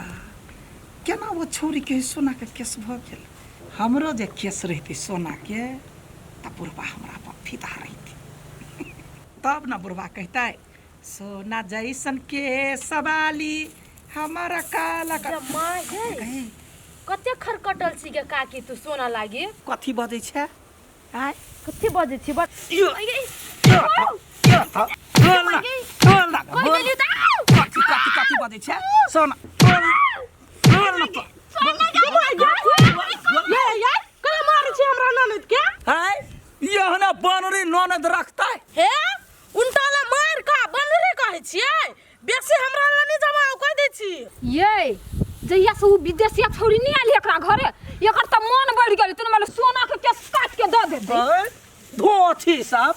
जा केना ओ छौड़ीके सोनाके केस भऽ गेल हमरो जे केस रहितै सोनाके तऽ बुढ़बा हमरा पर फिदा रहितै तब ने बुढ़बा कहितै सोना जैसन केस वाली हमारा काला का माय गे कते खरकटल छी गे काकी तू सोना लागी कथी बजै छै आय कथी बजै छी बड़ यो कहि देलियौ तऽ आउ! कथी कथी कथी बजै छै सोना बोल बोल ना तो। ये ये कला मारै छी हमरा ननद के आय यहना बनरी ननद रखतै हे उनटा ला मार का बनरे कहै छियै बेसी हमरा ला नहि जमाओ कहि दै छी ये जहिया से उ विदेशिया छौड़ी नहीं आयल एकरा घरे एकर तऽ मन बढ़ि गेल तूने माले सोना के केस काट के दऽ देतै धोथी सब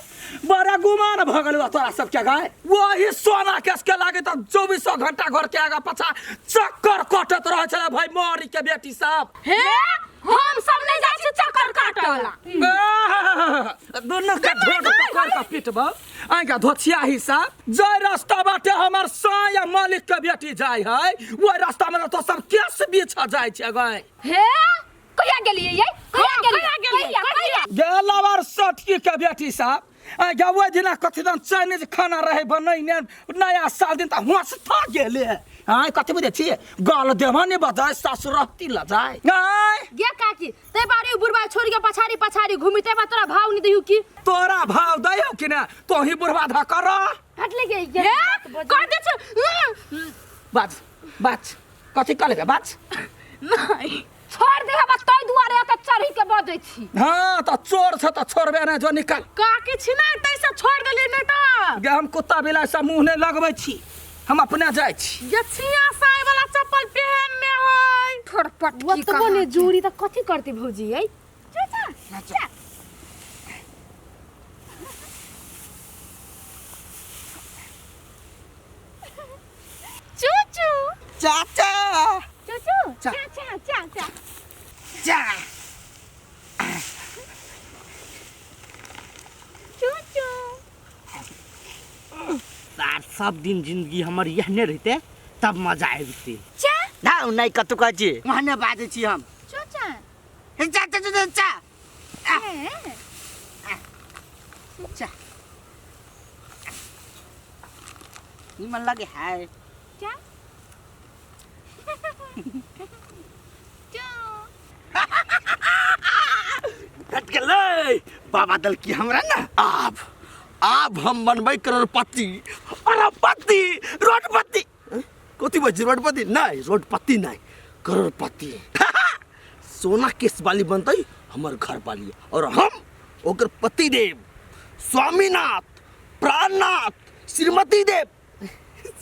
बड़ा गुमान भऽ गेल तोरा सबके गाय वही सोना केस के लागे तऽ चौबीसो घंटा घर के आगा पाछा चक्कर कटत रहै छलै भाई मरी के बेटी सब हे हम सब नहीं जाइ छी चक्कर काटला दुनू के ढोड पकड़ के पिटबो आइका धोछिया ही सब जाय रास्ता बाटे हमर साया या मालिक के बेटी जाय है ओहि रास्ता में तो सब केस बीछ जाय छै गाय हे कहिया गेलियै ये कहिया गेलियै कहिया गेलियै? कहिया कहिया गेलावर सटकी के बेटी साहब आ ओहि दिना कथी दन चाइनीज खाना रहे बनैने नया साल दिन तऽ हँसता गेले आय कथी बुझै छी गाल देवा ने बजाय सासु रहती लजाय आय गे काकी तै बारे बुढ़बा छोड़ के पछाड़ी पछाड़ी घूमी तै बार तोरा भाव नहीं दियौ की तोरा भाव दैयौ कि ने तोही बुढ़वा धकर हटले गे ये हे कह दे छी बाज बाज कथी कहले बाज नहीं छोड़ दे हम तै दुआरे एतऽ चढ़ी के बजै छी हाँ तऽ चोर छ तऽ छोड़बे नहि जो निकल काकी छी ना तै से छोड़ देली नहीं तऽ गे हम कुत्ता बिलाइ सब मुँह नहि लगबै छी हम अपने जाइ छी ये छिया साय वाला चप्पल पहनने है ठोर पटकी ओतबो कहाँ ने के। जोड़ी तऽ कथी करती भौजी ऐ चाचा चूचू चाचा चूचू चा। चा चा चा चा चूचू सार सब दिन जिंदगी हमर एहने रहते तब मजा आबिते चा ना नहि कतौ कहै छी ओहने बाजै छी हम चूचा हे चा चा चा चा चा निमन लगे है चा चू घट गेलै बाबा दलकी हमरा ने आब आब हम बनबै करोड़पति अरबपति रोडपति कथी बजै छी रोडपति नहि रोडपति नहि करोड़पति सोना केस वाली बनतै हमर घर वाली और हम ओकर पति देव स्वामीनाथ प्राणनाथ श्रीमती देव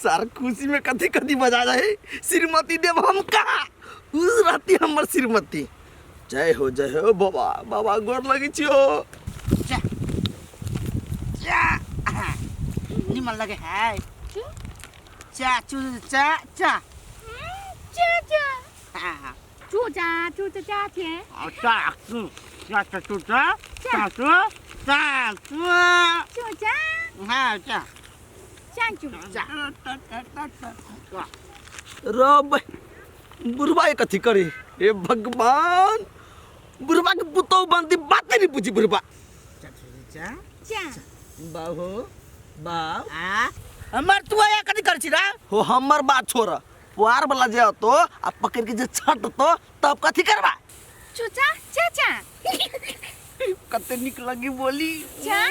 सर खुशी में कथी कथी बजा रहे श्रीमती देव हम कहा उस रहती हमर श्रीमती जय हो जय हो बाबा बाबा गोर लगे छियो जा जा निमन लगे है चा चू चा चा चा चा हाँ चूचा चूचा चा चे चा चू चा चा चू चा चा चू चा चू चूचा हाँ चा चा चू चा रब बुढ़वा ये कथी करी हे भगवान बुढ़वा के पुतोह बनती बाते नहीं पूछी बुढ़वा चा बाबू बाप हमर तू आया कथी कर छी रा हो हमर बात छोड़ पुआर वाला जे तो आ पकड़ के जे छटतो तब कथी करबा चूचा चा चा कते निक लगी बोली चा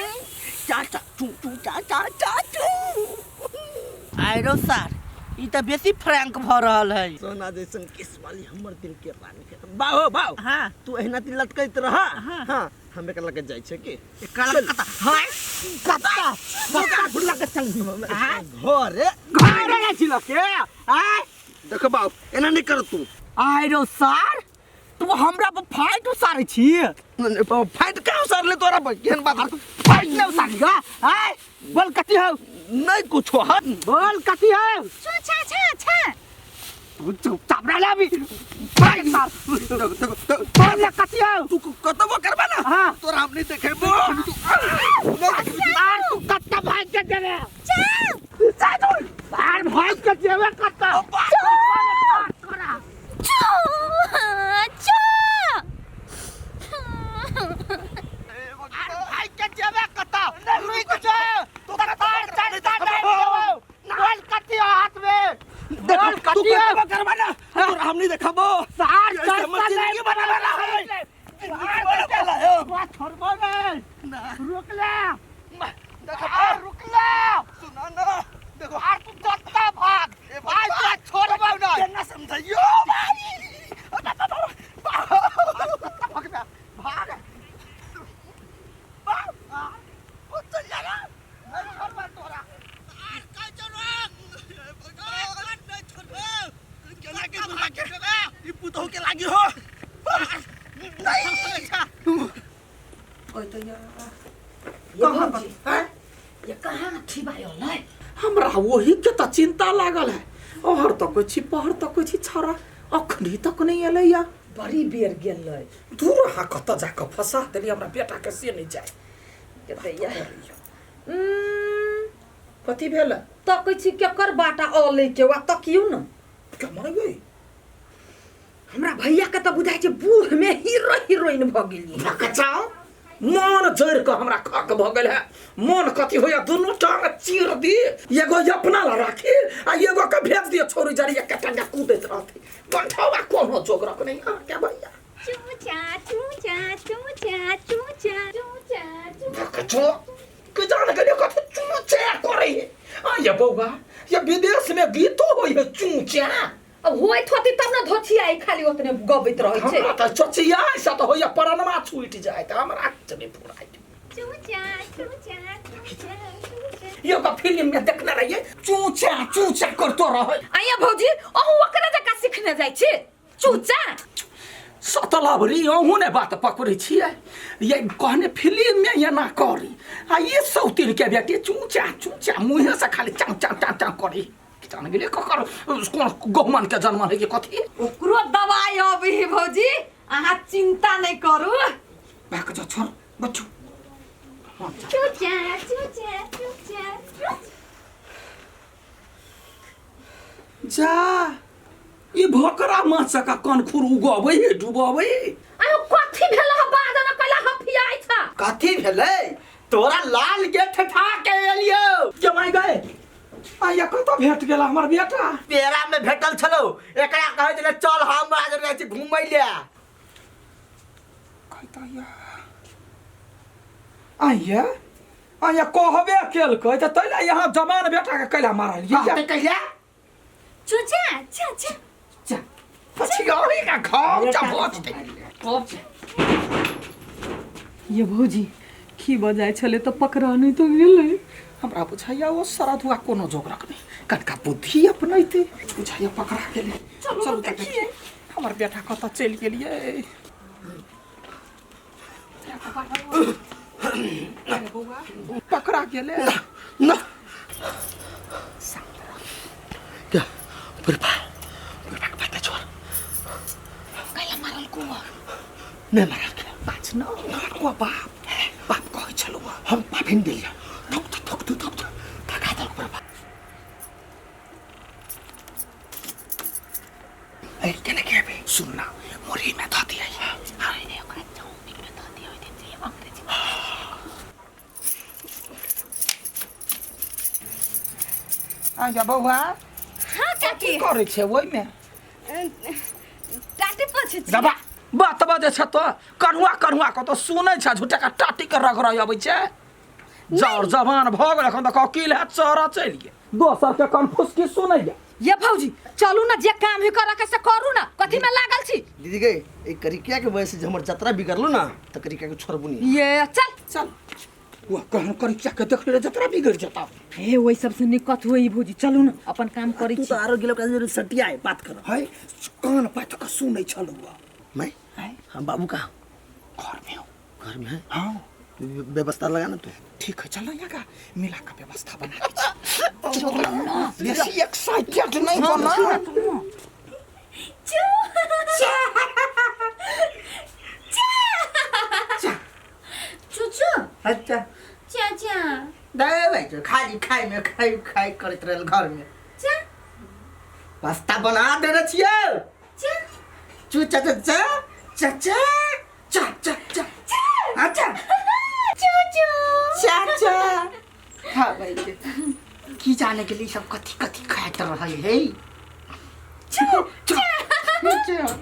चा चा चू चू चा चा चा चू आयरो सर ई त बेसी फ्रैंक भ रहल है सोना जैसन केस वाली हमर दिल के रानी के बाहो बाहो हाँ तू एहिना ती लटकैत रह हाँ हम एकरा लगे जाइ छै की कल कता हाय कता कता भुला के चल घरे घरे जाइ छी लके आय देख बाबू एना नहीं कर तू आयरो सर तू हमरा पर फाइट उसारै छी फाइट कहाँ उसारले तोरा पर केहन बात फाइट नहीं उसारी गा आय बोल कथी हौ नहीं कुछो हट बोल कथी हौ चूचा छा छा तू चुपचाप रह अभी फाइट मार बोल कथी हौ तू कतबो करबा ना हाँ। तोरा हम नहीं देखेबो आर तू कत्ता भाग के देबे चल आर भाग के देबे कत्ता छोड़बा ना तोरा हम नहीं देखबो सार ऐसे हमर जिंदगी बनावे ला है जिंदगी बनावे ला है तोरा छोड़बो नहीं रुक ले देखबो रुक ले सुना ना देखो आर तू दत्ता भाग ए भाई तोरा छोड़बो नहीं केना समझाइयो भाई भाग ना भाग ओ चल जा ना नहीं छोड़बो तोरा के लागी हो नहीं कहाँ पर हैं? ये कहाँ ठिबायो लै हमरा वही के तऽ चिंता लागल है ओहर तक छी पहर तक छी छौड़ा अखनी तक नहीं एलैया बड़ी बेर गेलै दूर अहाँ कतऽ जाकऽ फंसा देली हमरा बेटा के से नहीं जाए दैया कथी भेल तकै छी केकर बाटा अलै के वा तकियौ न के मरबै हमरा भैया के तऽ बुझाइ छै बूढ़ में हीरो हीरोइन भऽ गेलियै बकचाओ मन जरि कऽ हमरा खक भऽ गेल है मन कथी होइया दुनू टांग चीर दी एगो अपना ला राखी आ एगो के भेज दियो छोरी जरिया के टंगा कूदैत रहती बंठवा कोनो जोगरक नहीं अहाँ के भैया चूचा चूचा चूचा चूचा चूचा चूचा बकचो के जान गेलियो कथी चूचा करै है आ ये बौआ ये विदेश में गीतो होइ है चूचा अब होइत होती तब न धोछियाई खाली ओतने गबैत रहै छै हमरा तऽ चचिया से तऽ होइया परनमा छूटि जाय तऽ हमरा नहि फुराइ चूचा चूचा चूचा चूचा एगो फिल्म में देखने रहिए चूचा चूचा करतो रहे आइया भौजी अहूँ ओकरे जकाँ सिखने जाइ छी चूचा सतलभरी अहूँ ने बात पकड़ै छियै ये कहने फिल्म में एना करी आ ये सौतिन के बेटी चूचा चूचा मुँहे से खाली चाँ चाँ चाँ चाँ करी जान गेलियै ककर कोन गहुमन के जन्म है कि कथी ओकरो दवाई अबै है भौजी अहाँ चिंता नहि करू भाग जा छोड़ बच्चू चूचा चूचा चूचा चूचा जा ई भोकरा माछ का कनखुर उगबै है डुबबै है। आयो कथी भेल ह बादन कैला हफियाइ छ कथी भेलै तोरा लाल के ठठा के एलियो जमाइ गए आया कतऽ भेट गेल हमर बेटा पेड़ा में भेटल छलो एकरा कहै छलै चल हम आज रहै छी घुमै ले कहता या आया आया कहबे केलकै तऽ तैला यहाँ जवान बेटा के कैला मारल कहते कहिया चूचा चाचा जा पछि अही का खाउ जा बचतै ये भौजी की बजाय छलै तऽ पकड़ा नहि तऽ गेलै हमरा बुझाइया ओ सरधुआ कोनो जोगरक नहि कनका बुद्धि अपनैते बुझाइया पकड़ा गेलै चलू देखिए हमर बेटा कतऽ चलि गेलियै पकड़ा गेलै ना क्या बुढ़बा बुढ़बा के पता छोड़ कैला मारल को नहीं मारल के बाज न को बाप बाप कहै छलौ हम पाफिन देलिया थक थक थक थक थक थका देलक बुढ़बा ए केना के आबे सुन न मुरही में धऽ दियै अरे ओकरा चाउमीन में धऽ दियौ जे अंग्रेजी आ जा बौआ हाँ काकी की करै छै ओहिमे टाटी पोछै छी दबा बात बजै छ तो कन्हुआ कन्हुआ कतौ सुनै छ झूठे का टाटी के रगड़ै अबै छै जर जवान भऽ गेल एखन तक अकील हैत चरऽ चलि गेल दोसर के कनफुसकी सुनैया ये भौजी चलू ना जे काम है करे के से करू ना कथी में लागल छी दीदी गई ए करिकिया के वजह से जे हमर जतरा बिगड़लो ना त करिकिया के छोड़बू नहीं ये चल चल वह कहन करी क्या के देख ले जतरा बिगड़ जता हे ओइ सबसे निकट होई भौजी चलू ना अपन काम करै तू छी तो आरो गेलो का सटिया है बात कर है कान पात के सुनै छलौ मैं हम बाबू कहाँ घर में हो घर में है हाँ व्यवस्था लगा ना तू ठीक है चलो यहाँ का मिला का व्यवस्था बना के चलो बेसी एक्साइटेड नहीं बना चूचू अच्छा चाचा दे भाई खाली खाइ में खाइ खाइ करैत रहल घर में चा पास्ता बना देने छियै चा चू चा चा चा चा चा चा चा चा अच्छा चूचू चा चा हाँ भाई के की जाने के लिए सब कथी कथी खाइत रहै है ठीक छै।